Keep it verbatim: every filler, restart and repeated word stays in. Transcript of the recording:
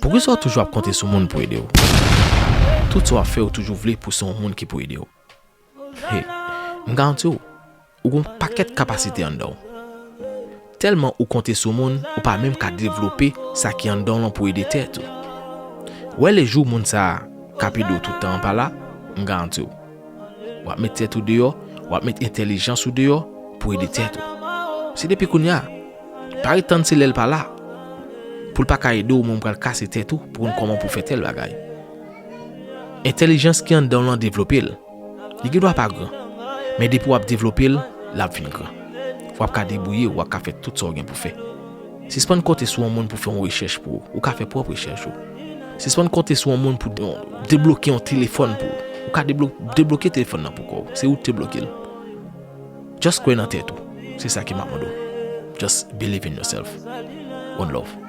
Poukisa w toujou ap konte sou moun pou ede w? Tout sa w ap fè, ou toujou vle pou se yon moun ki pou ede w. Hey, m garanti w, ou gon pakèt kapasite anndan w. Tèlman ou konte sou moun, ou pa menm ka devlope sa ki anndan w lan pou ede tèt ou. Wè lejou moun sa a k ap ede w tout tan an pa la, m garanti w. W ap met tèt ou deyò, w ap met entèlijans ou deyò pou ede tèt ou. Se depi kounye a. Pa ret tann se lè l pa la. Pou l pa ka ede w, men w pral kase tèt ou pou konn kòman pou fè tèl bagay. Entèlijans ki anndan w lan devlope l. Li gen dwa pa gran, men depi w ap devlope l, l ap vin gran. W ap ka debouye w, w ap ka fè tout sa w gen pou fè. Sispann konte sou yon moun pou fè yon rechèch pou ou. Ou ka fè pwòp rechèch ou. Sispann konte sou yon moun pou de- debloke yon telefòn pou ou. Ou ka deblo- debloke telefòn nan pou kò w. Se ou k debloke l. Just kwè nan tèt ou. Se sa ke m ap mande w. Just believe in yourself. One love.